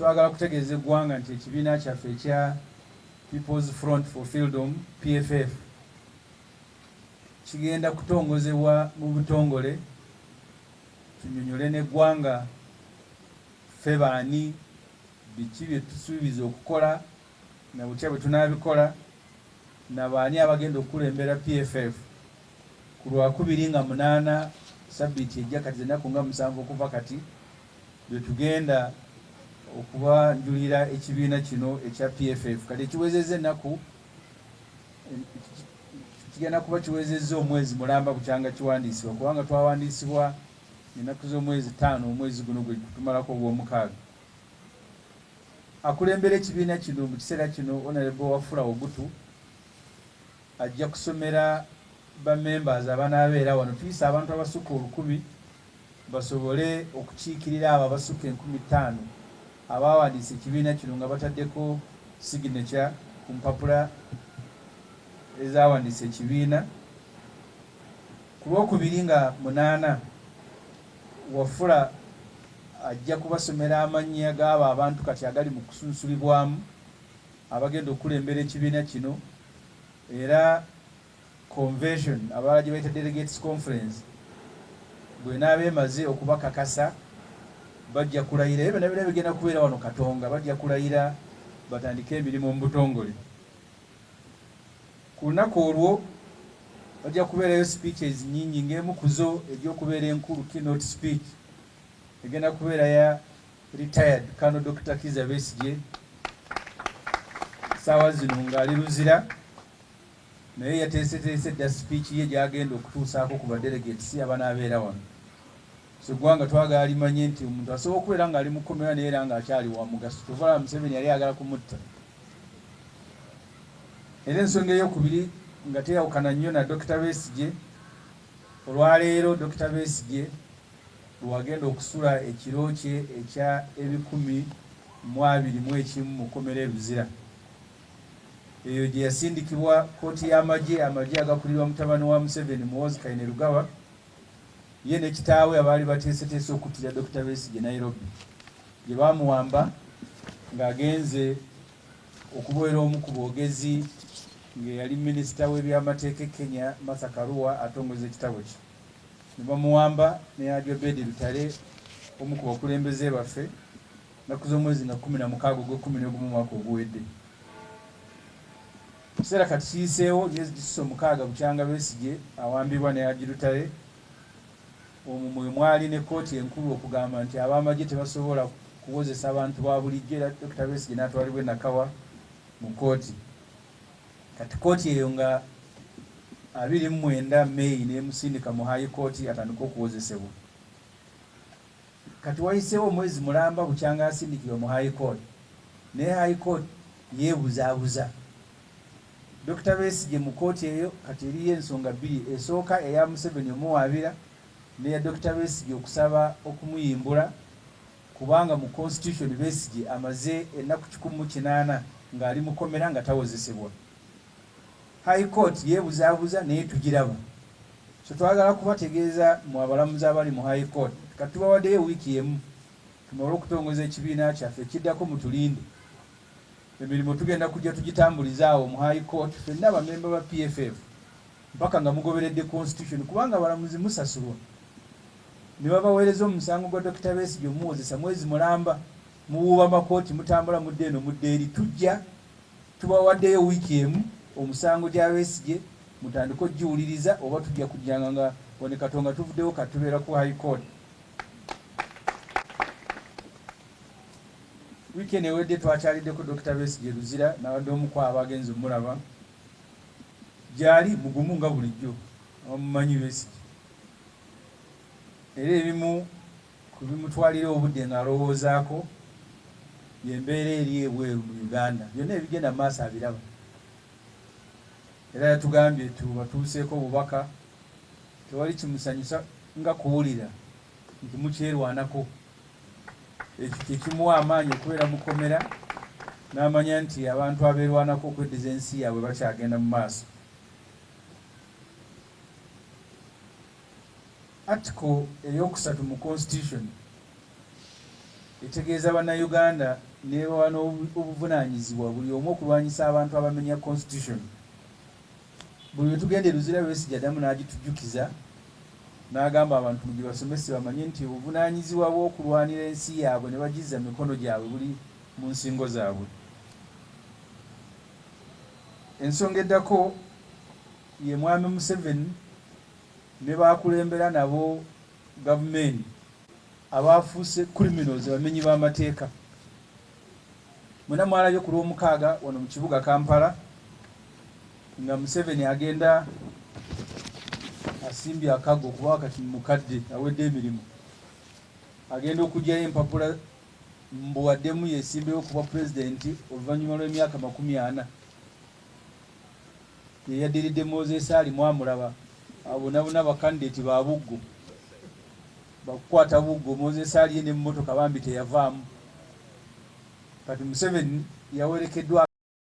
Twagala kutegeeza eggwanga nti ekibiina kyaffe ekya People's Front for Freedom, PFF, kigenda kutongozebwa mu butongole, tunyonyole n'eggwanga ffe baani, biki bye tusuubiza okukola na butya bwe tunaabikola, na baani abagenda okukulembera PFF ku Lwakubiri nga 8 sabbiiti ejja, kati z'ennaku nga 7 okuva kati, lwe tugenda okubanjulira ekibiina kino ekya PFF. Kati ekiwezezza ennaku, kigenda kuba kiwezezza omwezi mulamba bukyanga kiwandiisibwa, kubanga twawandiisibwa ennaku z'omwezi 5 omwezi guno gwe tumalako ogw'omukaaga. Akulembera ekibiina kino mu kiseera kino, Honorable Wafula Ogutu, ajja kusomera ba members abanaabeera wano. Tuyise abantu abasukka 1000 basobole okukiikirira abo abasukka 5000 abaawandiisa ekibiina kino nga bataddeko signature ku mpapula ezaawandiisa ekibiina. Ku Lwokubiri nga 8, Wafula ajja kubasomera amannya g'abo abantu kati agali mu kusunsulibwamu abagenda okukulembera ekibiina kino, era convention abalala gye bayita delegates conference bw'enaaba emaze okubakakasa, bajja kulayira. Ebyo byonna byonna bigenda kubeera wano Katonga, bajja kulayira batandike emirimu mu butongole. Ku lunaku olwo wajja kubeerayo speeches nnyingi, ng'emu ku zo egy'okubeera enkulu, keynote speech, egenda kubeera ya retired Colonel Dr. Kizza Besigye, ssaawa zino ng'ali Luzira, naye yateeseteese dda speech ye gy'agenda okutuusaako ku ba delegates abanaabeera wano. So eggwanga twagala limanye nti omuntu asobola okubeera ng'ali mu kkomera naye era ng'akyali wa mugaso. Kyova olaba Museveni yali ayagala kumutta. Era ensonga eyokubiri nga teyawukana nnyo na Dokita Besigye, olwaleero Dokita Besigye lwagenda okusula ekiro kye ekya 1021 mu kkomera e Luzira, eyo gye yasindikibwa kkooti y'amagye, amagye agakulirwa mutabani wa Museveni Muhoozi Kainerugaba, ye ne kitaawe abaali bateeseteese okuttira Dokita Besigye Nairobi gye baamuwamba ng'agenze okubeera omu ku boogezi ng'eyali minisita w'ebyamateeka e Kenya Martha Karua atongoza ekitabo kye, ne bamuwamba ne Haji Obeid Lutale, omu ku bakulembeze baffe, ennaku z'omwezi nga 16 ogw'ekkumi n'ogumu omwaka oguwedde. Ekiseera kati kiyiseewo emyezi gisusse 6 bukyanga Besigye awambibwa ne Haji Lutale. Omwo mwe mwali ne kkooti enkulu okugamba nti ab'amagye tebasobola kuwozesa bantu ba bulijjo, era Dokita Besigye n'atwalibwa e Nakawa mu kkooti. Kati kkooti eyo nga 29 May n'emusindika mu High Court atandike okuwozesebwa. Kati wayiseewo omwezi mulamba bukyanga asindikibwa mu High Court, naye High Court yeebuzaabuza. Dokita Besigye mu kkooti eyo kati eriyo ensonga bbiri, esooka eya Museveni omuwaabira n'eya Dokita Besigye okusaba okumuyimbula kubanga mu Constitution Besigye amaze ennaku 180 ng'ali mu kkomera nga tawozesebwa. High Court yeebuzaabuza naye tugiraba. So twagala kubategeeza mmwe abalamuzi abali mu High Court, kati tubawaddeyo wiiki emu tumale okutongoza ekibiina kyaffe, ekiddako mutulinde. Emirimu tugenda kujja tugitambulize awo mu High Court ffenna bamemba ba PFF mpaka nga mugoberedde Constitution, kubanga abalamuzi musasulwa ne babaweereza omusango gwa Dokita Besigye omuwozesa mwezi mulamba, muwuuba makooti, mutambula mudda eno mudda eri. Tujja tubawaddeyo wiiki emu omusango gya Besigye mutandike okugiwuliriza, oba tujja kujjanga nga wano e Katonga tuvuddewo, kati tubeera ku High Court. Wiiki eno ewedde twakyaliddeko Dokita Besigye Luzira, nabadde omu ku abo abagenze omulaba. Gyali mugumu nga bulijjo, abamumanyi Besigye. Era ebimu ku bimutwalira obudde ng'alowoozaako y'embeera eri ebweru mu Uganda. Byonna ebigenda mu maaso abiraba. Era yatugambye tubatuuseeko obubaka, tewali kimusanyusa nga kuwulira nti mukyerwanako. Ekyo kye kimuwa amaanyi okubeera mu kkomera n'amanya nti abantu abeerwanako okweddiza ensi yaabwe bakyagenda mu maaso. Article eyokusatu mu Constitution Etegeeza Bannayuganda n'ebawa n'obuvunaanyizibwa buli omu okulwanyisa abantu abamenya Constitution. Buli lwe tugenda e Luzira Besigye addamu n'agitujjukiza n'agamba abantu mugibasomese bamanye nti obuvunaanyizibwa bw'okulwanira ensi yaabwe ne bagizza mu mikono gyabwe buli mu nsingo zaabwe. Ensonga eddako ye Mwami Museveni ne b'akulembera nabo gavumeni abaafuuse criminals, abamenyi b'amateeka. Mwena mwalabye ku Lwomukaaga wano mu kibuga Kampala nga Museveni agenda asimbye akaggo kuba kati mukadde awedde emirimu, agenda okuggyayo empapula mbu addemu yeesimbewo ku bwapulezidenti oluvannyuma lw'emyaka 40. Ye yaddiridde Moses Ali mwamulaba abo bonabona bakandidate ba buggo bakukwata buggo. Moses Ali ye n'emmotoka bambi teyavaamu. Kati Museveni yawerekeddwa.